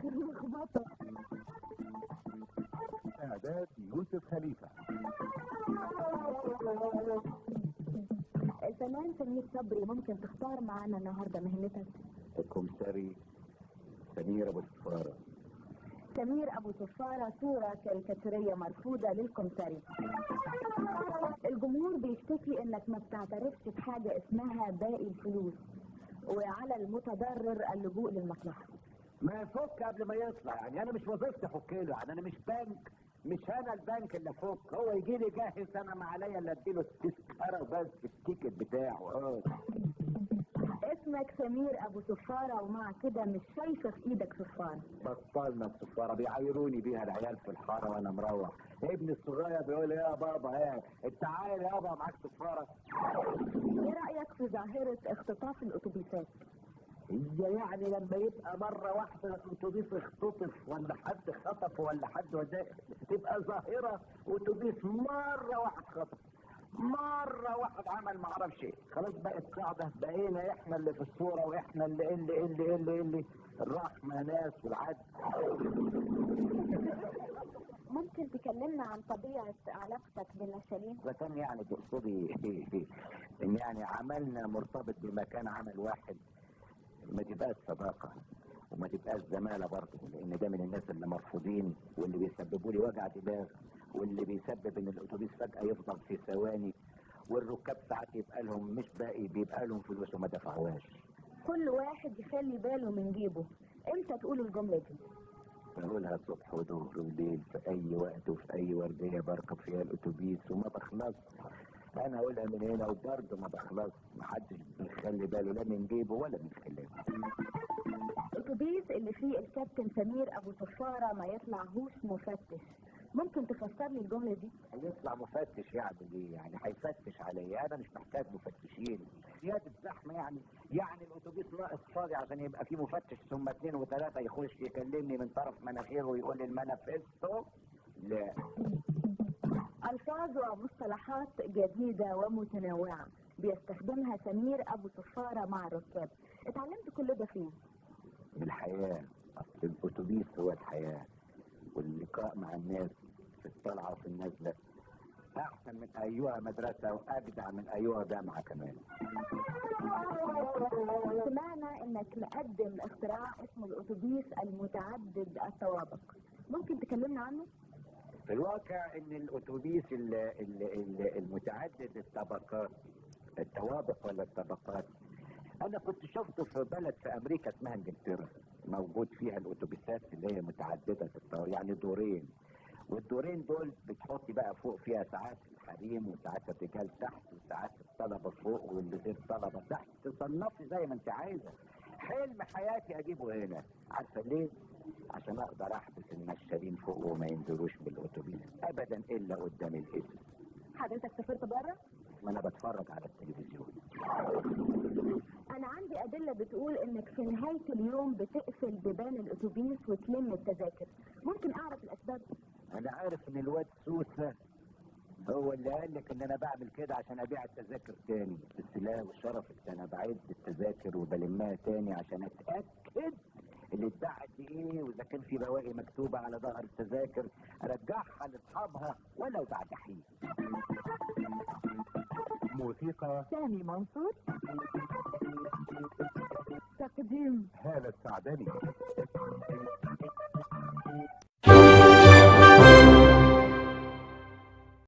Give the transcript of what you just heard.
لخبطة. إعداد يوسف خليفة. الفنان سمير صبري، ممكن تختار معانا النهارده مهنتك؟ الكمساري سمير ابو صفارة. سمير ابو صفارة صوره كاريكاتوريه مرفوضة للكمساري. الجمهور بيشتكي انك ما بتعترفش بحاجة اسمها باقي الفلوس، وعلى المتضرر اللجوء للمصلحة. ما يفك قبل ما يطلع، يعني انا مش وظيفتي افك له، يعني انا مش بنك، مش انا البنك اللي افك، هو يجي لي جاهز، انا ما عليا الا اديله التذكرة وبس، ال ticket بتاعه. اسمك سمير ابو صفارة ومع كده مش شايفه في ايدك صفارة. بطلنا الصفاره، بيعايروني بيها العيال في الحارة وانا مروح، ابني الصغير بيقول لي يا بابا ها انت عايل يابا معاك صفارة. ايه رايك في ظاهره اختطاف الاتوبيسات؟ هي يعني لما يبقى مرة واحدة الأتوبيس اختطف ولا حد خطف ولا حد وده تبقى ظاهرة؟ أتوبيس مرة واحد خطف، مرة واحد عمل معرفش ايه، خلاص بقت قاعدة، بقينا احنا اللي في الصورة واحنا اللي اللي اللي اللي اللي الرحمة ناس والعدل. ممكن تكلمنا عن طبيعة علاقتك بالنشالين؟ إذا كان يعني تقصدي إن يعني عملنا مرتبط بمكان عمل واحد، ما تبقاش صداقة وما تبقاش زمالة برضه، لأن ده من الناس اللي مرفوضين واللي بيسببوا لي وجع دماغ، واللي بيسبب إن الأتوبيس فجأة يفضل في ثواني، والركاب ساعات يبقى لهم مش باقي، بيبقى لهم فلوس وما دفعوهاش. كل واحد يخلي باله من جيبه، امتى تقول الجملة دي؟ بقولها صبح وظهر وليل في أي وقت وفي أي وردية بركب فيها الأتوبيس وما بخلص. أنا أقولها من هنا وبرضه ما بخلص، محدش بيخلي باله لا من جيبه ولا من خلاله. الأتوبيس اللي فيه الكابتن سمير أبو صفارة ما يطلعهوش مفتش، ممكن تفسر لي الجملة دي؟ هيطلع مفتش يعني ليه؟ يعني هيفتش عليا؟ أنا مش محتاج مفتشين، زيادة زحمة يعني، يعني الأتوبيس ناقص فاضي عشان يبقى فيه مفتش ثم 2 و3 يخش يكلمني من طرف مناخيره ويقول لي المانيفستو؟ لا. ألفاظ ومصطلحات جديدة ومتنوعة بيستخدمها سمير أبو صفارة مع الركاب، اتعلمت كل ده فين؟ من الحياة، أصل الأتوبيس هو الحياة، واللقاء مع الناس في الطلعة وفي النزلة أحسن من أيها مدرسة وأجدع من أيها جامعة كمان. سمعنا إنك مقدم اختراع اسمه الأتوبيس المتعدد الطوابق، ممكن تكلمنا عنه؟ في الواقع ان الاتوبيس المتعدد الطبقات، الطوابق ولا الطبقات، انا كنت شفته في بلد في امريكا اسمها انجلترا، موجود فيها الاتوبيسات اللي هي متعددة الطوابق، يعني دورين، والدورين دول بتحطي بقى فوق فيها ساعات الحريم وساعات الرجال تحت وساعات الطلبة فوق واللي غير طلبه تحت، تصنفي زي ما انت عايزه. حلم حياتي اجيبه هنا، عارفه ليه؟ عشان اقدر احبس النشالين فوق وما ينزلوش بالاتوبيس ابدا الا قدام الاسم. حضرتك سافرت بره؟ ما انا بتفرج على التلفزيون. انا عندي ادلة بتقول انك في نهاية اليوم بتقفل بيبان الاتوبيس وتلم التذاكر، ممكن اعرف الاسباب؟ انا عارف ان الواد سوسة هو اللي قال لك ان انا بعمل كده عشان ابيع التذاكر تاني، بس لا وشرفك ده انا بعد التذاكر وبلمها تاني عشان اتاكد اللي اتباعت دي ايه، واذا كان في بواقي مكتوبة على ظهر التذاكر ارجعها لاصحابها ولو بعد حين. موسيقى سامي منصور، تقديم هالة السعداني.